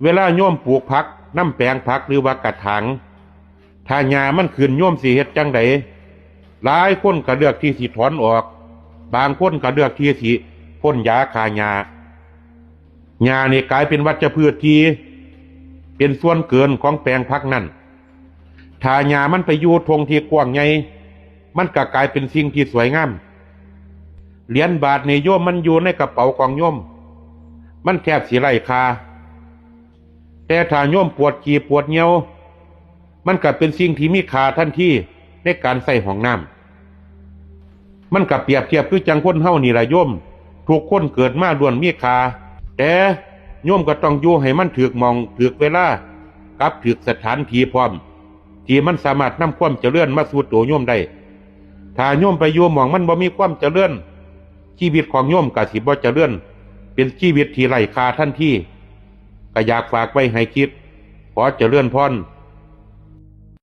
ເວລາໂຍມປູກຜັກນຳແປງຜັກ ຫຼືວ່າກະຖາງ ຖ້າຫຍ້າມັນຂຶ້ນ ໂຍມຊິເຮັດຈັ່ງໃດ? ຫຼາຍຄົນກໍເລືອກທີ່ຊິຖອນອອກ, ບາງຄົນກໍເລືອກທີ່ຊິພົ່ນຢາຂ້າຫຍ້າ. ຫຍ້ານີ້ກາຍເປັນວັດຈະພືດທີ່ເປັນສ່ວນເກີນຂອງແປງຜັກນັ້ນ. ຖ້າຫຍ້າມັນໄປຢູ່ທົ່ງທີ່ກວ້າງໃຫຍ່, ມັນກໍກາຍເປັນສິ່ງທີ່ສວຍງາມ. ຫຼຽນບາດນີ້ໂຍມ ມັນຢູ່ໃນກະເປົາຂອງໂຍມ, ມັນແທບຊິໄຮ້ຄ່າ. ແຕ່ຖ້າໂຍມປວດຂີ້ປວດຍ່ຽວ, ມັນກໍເປັນສິ່ງທີ່ມີຄ່າທັນທີໃນການໃຊ້ຫ້ອງນ້ຳ. ມັນກໍປຽບທຽບຄືຈັ່ງຄົນເຮົານີ້ລະໂຍມ, ທຸກຄົນເກີດມາລ້ວນມີຄ່າ, ແຕ່ໂຍມກໍຕ້ອງຢູ່ໃຫ້ມັນຖືກໝ່ອງ, ຖືກເວລາ, ກັບຖືກສະຖານທີ່ພ້ອມ, ທີ່ມັນສາມາດນຳຄວາມຈະເລີນມາສູ່ໂຕໂຍມໄດ້. ຖ້າໂຍມໄປຢູ່ໝ່ອງມັນບໍ່ມີຄວາມຈະເລີນ, ຊີວິດຂອງໂຍມກໍຊິບໍ່ຈະເລີນ, ເປັນຊີວິດທີ່ໄຮ້ຄ່າທັນທີ. ກໍຢາກຝາກໄວ້ໃຫ້ຄິດ. ຂໍຈະເລີນພອນ.